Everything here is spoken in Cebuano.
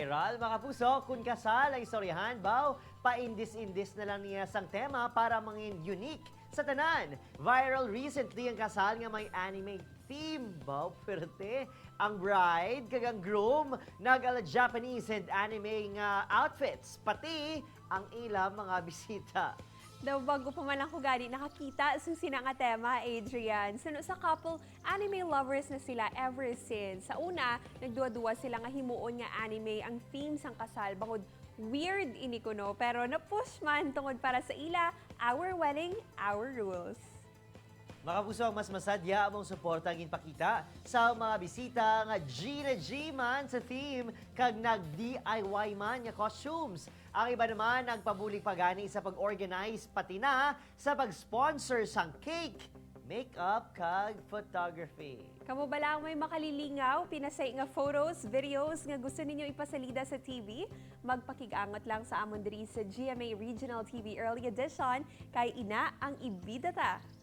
Viral, mga kapuso, kung kasal ang istoryahan, baw, paindis-indis na lang niya sang tema para mangin unique sa tanan. Viral recently ang kasal nga may anime theme. Baw, perte. Ang bride, kag ang groom, nag-ala Japanese and anime nga outfits, pati ang ilang mga bisita. Daw bago pa man lang ko gani nakakita sa sina nga tema, Adrian. Suno sa couple, anime lovers na sila ever since. Sa una, nagduwa-duwa sila nga himuon nga anime ang theme sang kasal bangod weird ini kuno, pero na-push man tungod para sa ila, our wedding, our rules. Mga kapuso, ang mas masadya among suporta ang ginpakita sa mga bisita nga G na G man sa theme kag nag-DIY man nga costumes. Ang iba naman nagpabulig pagani sa pag-organize pati na sa pag-sponsor sang cake, makeup kag photography. Kamo bala ang may makalilingaw, pinasay nga photos, videos nga gusto ninyo ipasalida sa TV? Magpakigangot lang sa amon diri sa GMA Regional TV Early Edition kay ina ang ibida ta.